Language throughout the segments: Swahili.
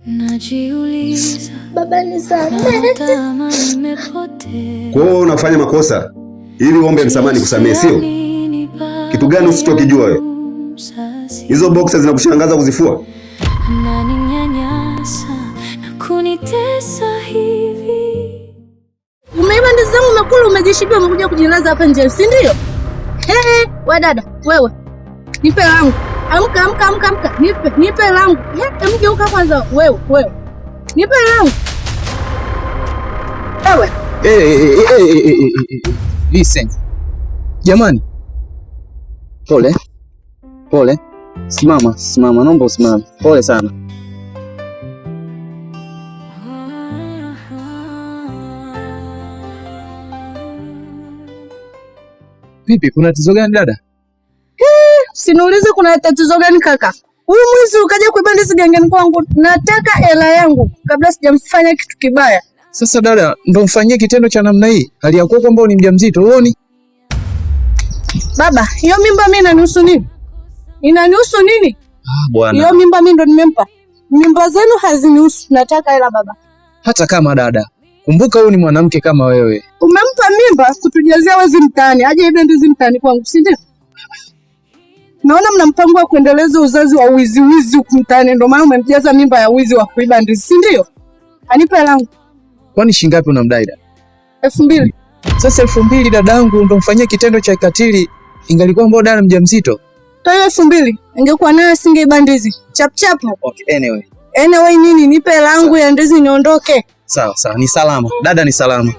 Najiuliza, Baba nisamehe. naota nimepotea. Kwa hiyo unafanya makosa ili uombe msamaha nikusamehe, sio? Kitu gani usichokijua wewe? Hizo boxer zinakushangaza kuzifua? Ananinyanyasa na kunitesa hivi. Umeiba ndizi zangu, umekula, umejishibia, umekuja kujilaza hapa nje, si ndio? Hey, we dada, wewe nipe langu. Amka, amka, amka, amka, nipe, nipe langu. Mgeuka kwanza wewe, wewe nipe langu wewe. Hey, hey, hey, hey, hey, hey. Listen. Jamani, pole pole, simama simama, naomba usimame. Pole sana. Vipi, kuna tatizo gani dada? Usiniulize kuna tatizo gani kaka. Huyu mwizi ukaja kuiba ndizi gengeni kwangu, nataka hela yangu kabla sijamfanya kitu kibaya. Sasa dada, ndo mfanyie kitendo cha namna hii, hali ya kuwa kwamba ni mjamzito, huoni? Baba, hiyo mimba mimi inanihusu nini? Inanihusu nini? Ah, bwana. Hiyo mimba mimi ndo nimempa. Mimba zenu hazinihusu, nataka hela baba. Hata kama dada, kumbuka huyu ni mwanamke kama wewe. Umempa mimba kutujazia wezi mtaani, aje ibe ndizi mtaani kwangu, si ndio? Naona mna mpango wa kuendeleza uzazi wa wizi wizi huku mtaani, ndio maana umemjaza mimba ya wizi wa kuiba ndizi, si ndio? Anipe langu. Kwani shilingi ngapi unamdai dada? 2000. Sasa 2000 dadangu, ndo mfanyie kitendo cha kikatili, ingalikuwa mbona dada mjamzito. Toa hiyo 2000, ingekuwa nayo asingeiba ndizi. Chap chap. Okay, anyway. Anyway nini, nipe langu ya ndizi niondoke. Sawa sawa, ni salama dada, ni salama.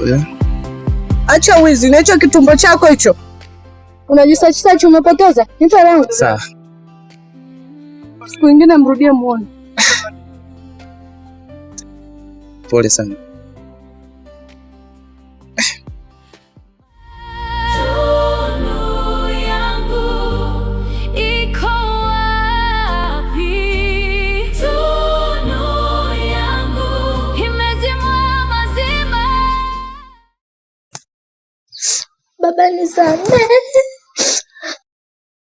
Yeah. Acha wizi na hicho kitumbo chako hicho. Unajisachisachi umepoteza. Nipe langu. Sawa. Siku nyingine mrudie muone. Pole sana. Tunu yangu iko wapi? Tunu yangu imezimwa mazima. Baba nisamehe.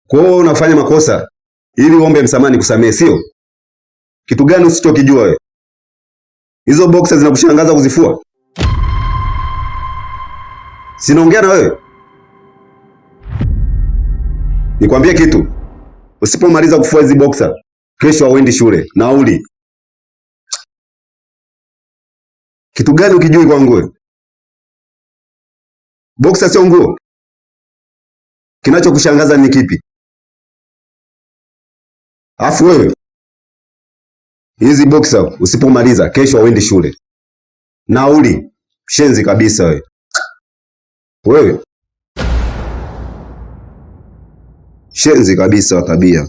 Kwa hiyo unafanya makosa ili uombe msamaha nikusamehe, sio? Kitu gani usichokijua wewe? Hizo boxer zinakushangaza kuzifua? Sinaongea na wewe. Nikwambie kitu. Usipomaliza kufua hizi boxer, kesho hauendi shule. Nauli. Kitu gani ukijui kwangu wewe? Boxer sio nguo. Kinachokushangaza ni kipi? Alafu wewe hizi boxer usipomaliza kesho hauendi shule. Nauli. Shenzi kabisa wewe. Wewe shenzi kabisa wa tabia.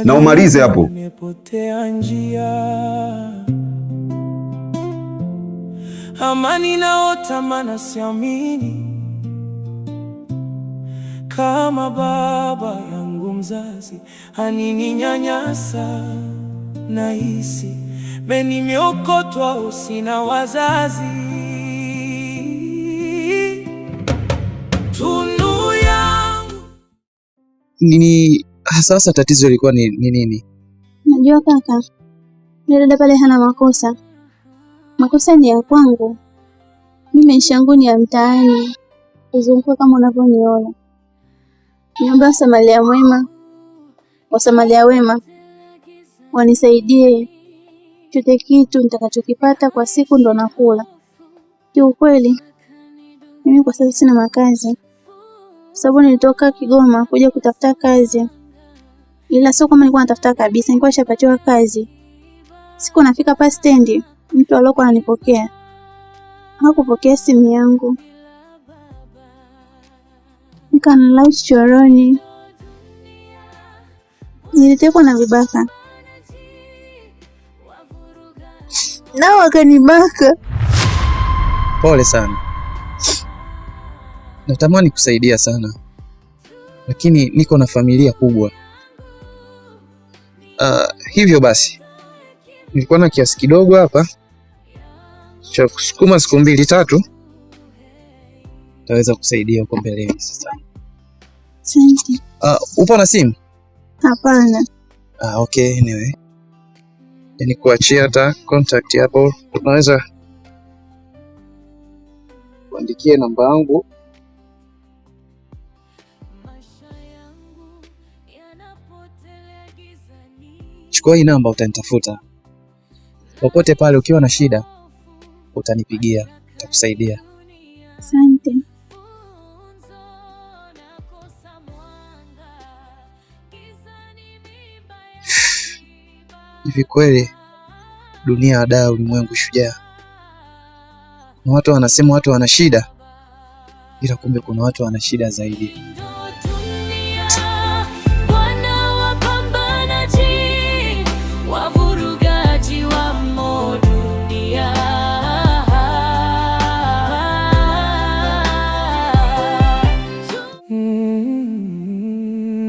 Na umalize hapo. Nimepotea njia, amani naota, maana siamini kama baba yangu mzazi anininyanyasa, nahisi nimeokotwa usina wazazi. Tunu yangu Nini sasa tatizo ilikuwa ni nini? Najua kaka, yule dada pale hana makosa, makosa ni ya kwangu. Mimi maisha yangu ni ya mtaani, kuzunguka kama unavyoniona. Niombe wasamaria mwema, wasamaria wema wanisaidie chote kitu nitakachokipata kwa siku ndo nakula. Kiukweli mimi kwa sasa sina makazi, kwa sababu nilitoka Kigoma kuja kutafuta kazi, ila sio kama nilikuwa natafuta kabisa, nilikuwa nishapatiwa kazi. Siku nafika pa stendi, mtu aliokuwa ananipokea hakupokea simu yangu, nikalala chochoroni. Nilitekwa na vibaka nao wakanibaka. Pole sana. Natamani kusaidia sana, lakini niko na familia kubwa. Hivyo basi nilikuwa na kiasi kidogo hapa cha kusukuma siku mbili tatu, taweza kusaidia huko mbeleni. Sasa Asante. Upo na simu? Hapana. Okay, anyway. Ni kuachia hata contact hapo. Unaweza kuandikie namba yangu. Chukua hii namba, utanitafuta popote pale. Ukiwa na shida utanipigia, nitakusaidia. Asante. Hivi kweli dunia hadaa, ulimwengu shujaa. Kuna watu wanasema watu wana shida, ila kumbe kuna watu wana shida zaidi. Bwana wapambanaji, wavurugaji wamo dunia.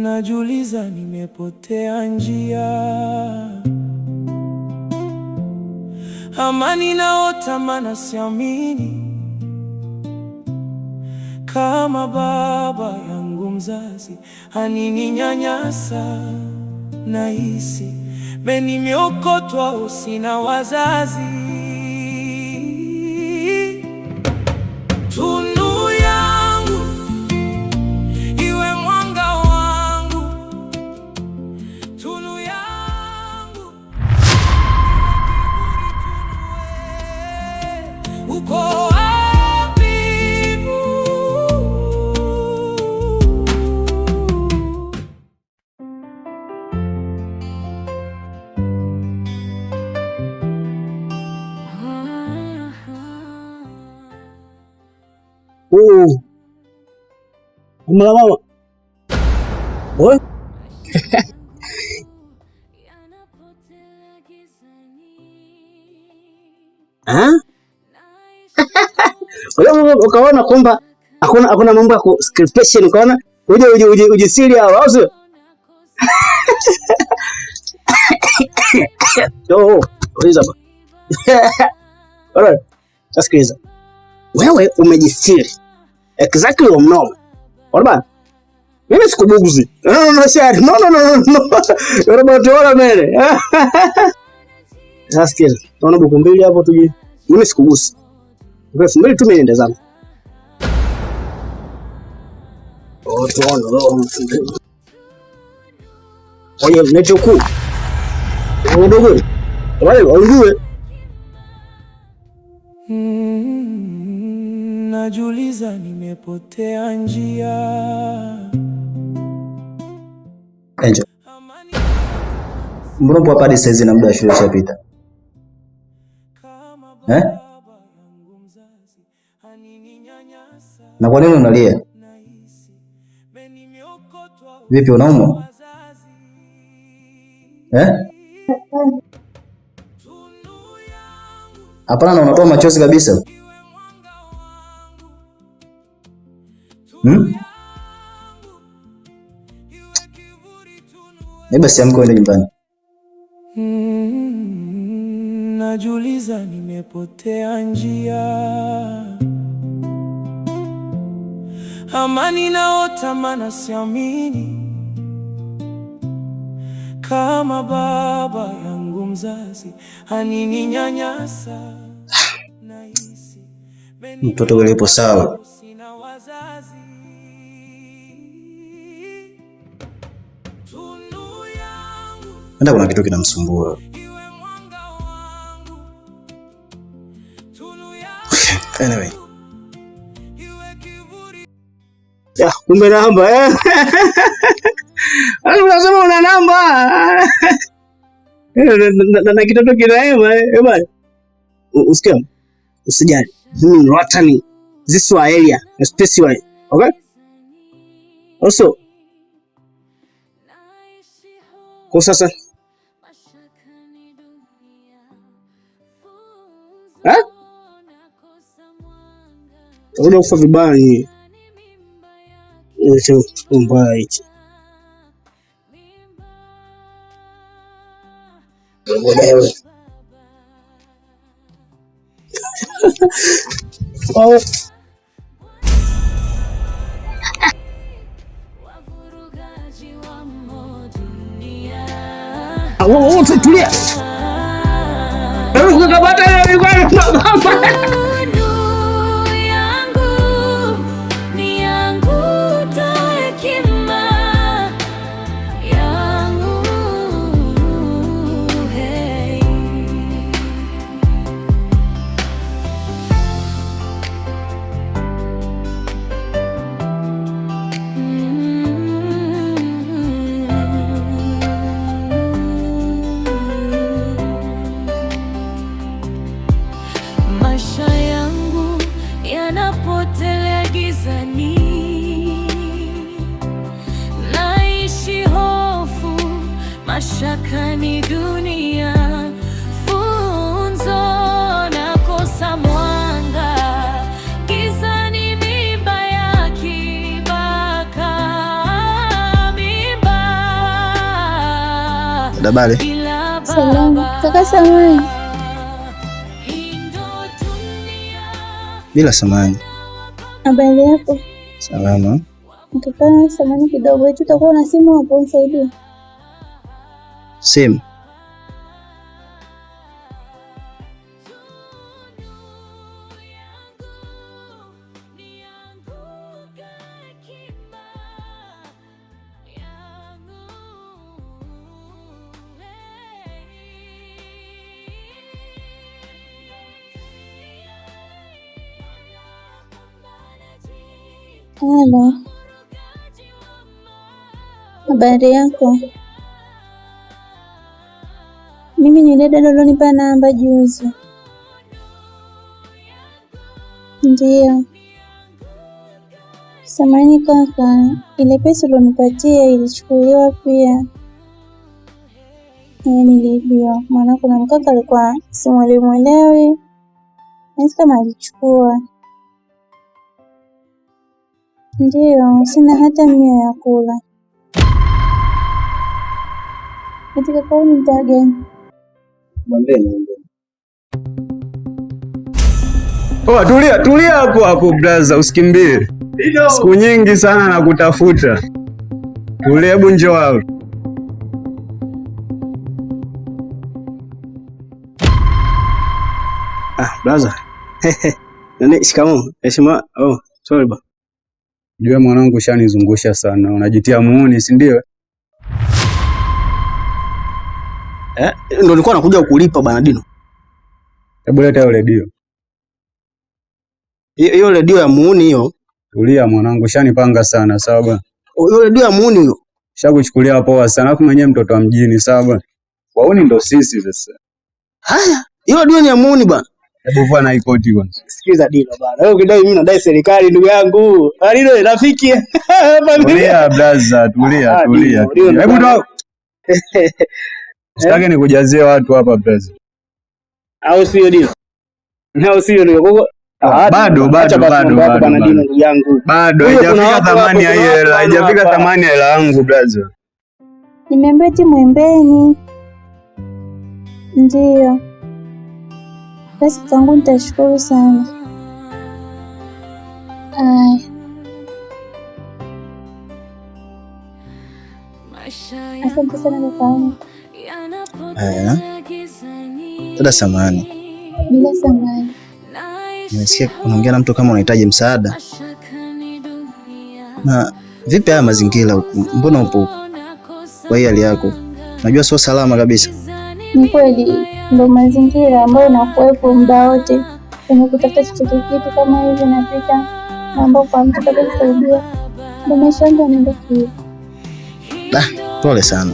Najiuliza nimepotea njia, amani naotamana siamini, kama baba yangu mzazi anininyanyasa, nahisi nimeokotwa usina wazazi. Tunu yangu iwe mwanga wangu, tunu yangu iwe kivuli, tunu we uko wapi? Oh. Mama mama. Oi. Ah? Kwa hiyo ukaona kwamba hakuna mambo ya scriptation, ukaona uje uje uje ujisiri hao, au sio? Oh, uliza hapa. Alright. Sikiliza. Wewe umejisiri. Exactly wa mnoma. Bwana. Mimi sikubuguzi. No, no, no, shari. No, no, no, no. You're about to order mene. Sasa sikiliza. Naona buku mbili hapo tuje. Mimi sikugusi. 2000 tu mimi niende zangu. Oh, tuone. Kwa hiyo nechoku. Udogo. Wale waujue. Najiuliza nimepotea njia. Angel. Mbona upo hapa hadi saizi na muda wa shule ushapita? Eh? Na kwa nini unalia? Vipi, unaumwa? Eh? Hapana, na unatoa machozi kabisa. Hmm? Basi amka uende nyumbani. Najiuliza nimepotea njia, amani naotamana siamini, kama baba yangu mzazi anininyanyasa, nahisi Mtoto yule yupo sawa. sina wazazi. Tunu yangu Hata kuna kitu kinamsumbua. iwe mwanga wangu, tunu yangu Anyway, iwe kivuli. Ya, kumbe namba eh. Unasema una namba. Na kitoto kinaema eh. Eh bwana. Usikia? Usijali. Mimi ni Rotani. This one area, especially. Okay? Also, kwa sasa eh? Utakuja kufa vibaya nyinyi. Hicho mbaya hichi. Wewe. Oh. Wewe tulia. Kukamata Nuru yangu ni yangu hekima yangu, hey. Maisha yangu yanapotelea gizani, naishi hofu, mashaka ni dunia, funzo nakosa mwanga, giza ni mimba ya kibaka, mimba Dabale. bila Salamu. baba. Kaka samani. Hii ndo dunia. Bila samani. Habari yako? Salama. Kaka samani kidogo. Eti utakuwa na simu hapo unisaidie. Simu. Halo. Habari yako? Mimi ni yule dada ulionipa namba juzi. Ndiyo. Samahani kaka, ile pesa ulionipatia ilichukuliwa pia. Niliibiwa. Maana kuna mkaka alikuwa simuelewi, nahisi kama alichukua. Ndiyo, sina hata 100 ya kula. Eti kaka, huu ni mtaa gani? Mwambeni. Oh, tulia tulia hapo hapo brother, usikimbie. Siku nyingi sana nakutafuta. Tulia, hebu njoo hapo. Ah, brother. Nani, shikamoo. Heshima. Oh, sorry ba. Jua mwanangu, ushanizungusha sana. Unajitia muuni, si ndio? Eh, ndo nilikuwa nakuja kukulipa bana Dino. Hebu leta hiyo redio. Hiyo redio ya muuni hiyo. Tulia mwanangu, ushanipanga sana, sawa bwana. Hiyo redio ya muuni hiyo. Shakuchukulia poa sana, alafu mwenyewe mtoto wa mjini, sawa bwana. Wauni ndo sisi sasa. Haya, hiyo redio ni ya muuni bana. Hebu vua na hii koti kwanza. Sikiza Dino bana. Wewe ukidai mimi nadai serikali ndugu yangu. Ah, Dino rafiki. Tulia brother, tulia, Ah, tulia. Dino, Dino, Tulia. Hebu bana. toa. Sitaki nikujazie watu hapa brother. Au sio Dino? Au sio ndio? Kwa Ah, Bado Dino, acha bado basi bado mambo yako bado bana Dino bado. ndugu yangu. Bado Huyo kuna haijafika watu thamani hapo, ya kuna hiyo watu hela, bana haijafika hapa. thamani ya hela yangu brother. Nimeambiwa eti Mwembeni. Ndiyo. Basi kangu nitashukuru sana. Aya. Asante sana kakaangu. Haya. Dada samani. Bila samani. Nimesikia unaongea na mtu kama unahitaji msaada. Na vipi haya mazingira huku? Mbona upo huku? Kwa hii hali yako? Najua sio salama kabisa. Ni kweli ndo mazingira ambayo nakuwepo muda wote kwenye kutafuta chochote kitu kama hivi, napita naomba kwa mtu pate kusaidia, ndo maisha yangu yanaenda hivyo. Da, pole sana.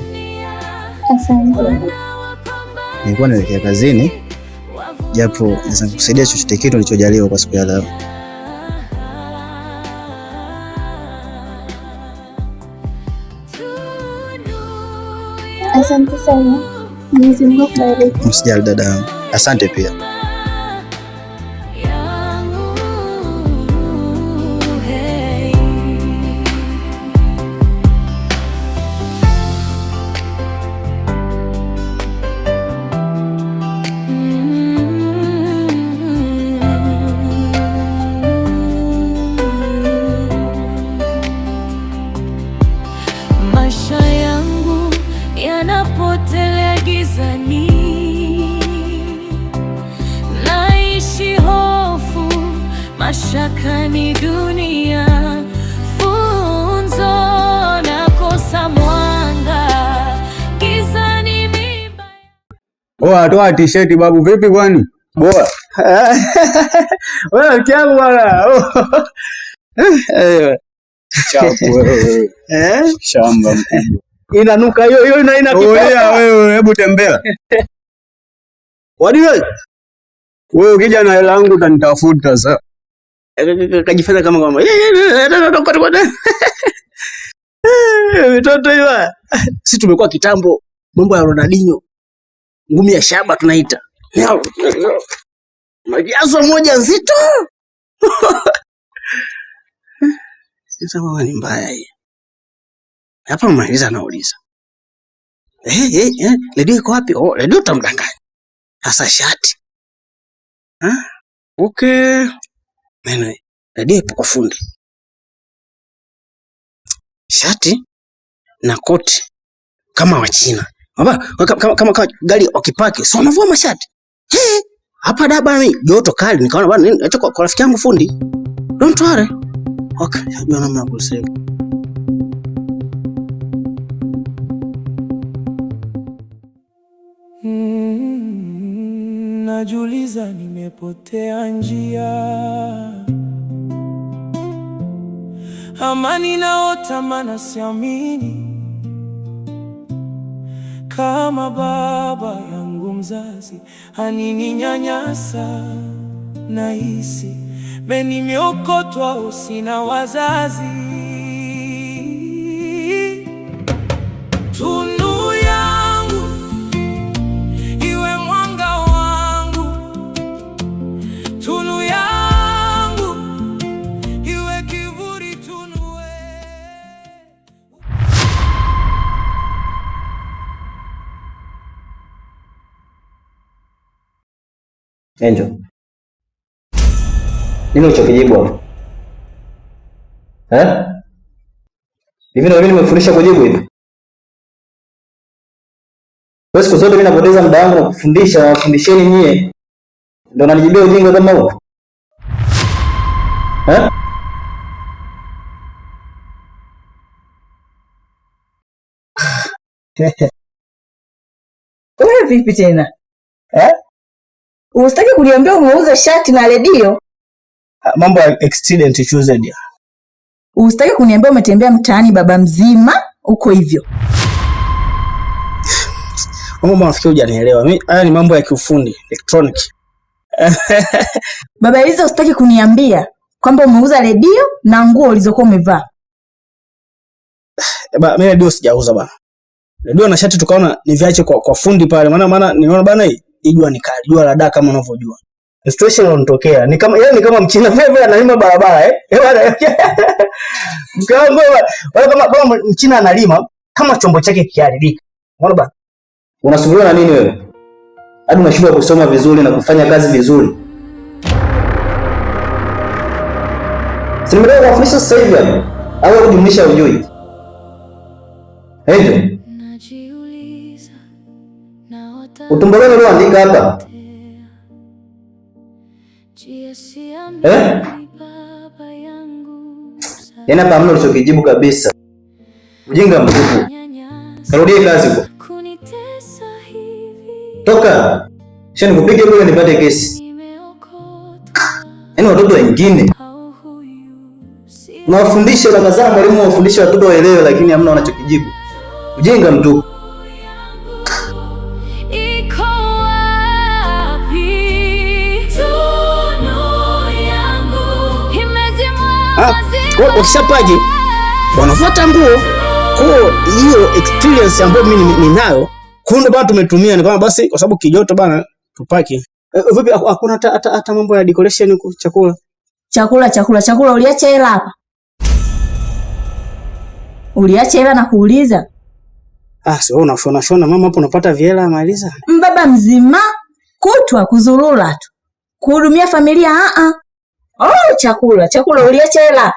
Asante. Nilikuwa naelekea kazini, japo naweza kukusaidia chochote kitu nilichojaliwa kwa siku ya leo. Asante sana. Mwenyezi Mungu akubariki. Usijali dada yangu. Asante pia. Yangu, hey. Maisha yangu Napotelea gizani, naishi hofu, mashaka ni dunia, funzo nakosa mwanga, giza ni mimba. Oa, toa t-shirt babu, vipi kwani? Bora. Wewe mke wangu bwana. Eh. Chapu wewe. Eh? Shamba mkubwa. Inanuka hiyo hiyo ina Tulia kipapa. wewe, hebu tembea. Wadiwe. Wewe ukija na hela yangu utanitafuta sasa. Kajifanya kama mitoto hiyo. Sisi tumekuwa kitambo mambo ya Ronaldinho. Ngumi ya shaba tunaita. Majazo moja nzito. Sasa mama ni mbaya hii. Hapa mmaliza anauliza. Redio iko wapi? Oh, redio utamdanganya. Sasa shati. Ha? Okay. Nene, redio ipo kwa fundi. Shati na koti kama wa China. Baba, kama gari wakipaki, so wanavua mashati. Hey, hapa da bana mimi joto kali nikaona bana nini acha kwa rafiki yangu fundi. Don't worry. Okay, najua namna ya kusema. Najiuliza nimepotea njia, amani naota maana siamini kama baba yangu mzazi anininyanyasa, nahisi nimeokotwa usina wazazi. Tunu yangu iwe mwanga wangu, tunu yangu iwe kivuli, tunu we. Angel. Nini ulichokijibu hapo? Eh? Hivi ndio mimi nimekufundisha kujibu hivi? Wewe siku zote mimi napoteza muda wangu na kufundisha na wafundisheni nyie. Ndio unanijibia ujinga kama huo? Eh? Wewe vipi tena? Eh? Usitaki kuniambia umeuza shati na redio? Mambo ya accident choosed. Usitaki kuniambia umetembea mtaani baba mzima uko hivyo? Mambo nafikiri hujanielewa. Mimi haya ni mambo ya kiufundi, electronic. Baba Eliza, usitaki kuniambia kwamba umeuza redio na nguo ulizokuwa umevaa? Ba, mimi redio sijauza bana. Redio na shati tukaona ni viache kwa fundi pale. Maana nimeona bana hii jua ni kali, jua la daa kama unavyojua. Situation iliyotokea ni kama yani kama mchina vile vile analima barabara eh. Eh bana. Mke wangu wala kama mchina analima kama chombo chake kiharibika. Unaona bana? Unasumbuliwa na nini wewe? Hadi unashindwa kusoma vizuri na kufanya kazi vizuri. Si nimetoka kuwafundisha sasa hivi hapa. Au kujumlisha hujui? Angel. Utumbo gani ulioandika hapa? Eh? Yaani hapa hamna ulichokijibu kabisa. Ujinga mtupu. Karudie kazi huko. Toka. Kisha nikupige bure nipate kesi. Yaani watoto wengine unawafundisha, unakazana mwalimu wafundishe watoto waelewe, lakini hamna wanachokijibu. Ujinga mtupu. Iko wapi tunu yangu? Imezimwa. Ah, kwa wakishapaji wanafuata nguo. Kwa hiyo experience ambayo mimi ninayo, kwa ndio bana tumetumia ni kama basi kwa sababu kijoto bana tupaki. Vipi hakuna hata mambo ya decoration huko chakula? Chakula chakula chakula, uliacha hela hapa? Uliacha hela na kuuliza? Ah, si wewe unashona shona mama hapo unapata viela maliza. Mbaba mzima kutwa kuzurura tu. Kuhudumia familia a a. Oh, chakula chakula, uliacha hela.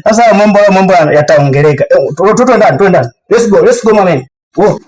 Sasa mambo yataongeleka. Tuende ndani, tuende ndani. Let's go, let's go mama. Oh.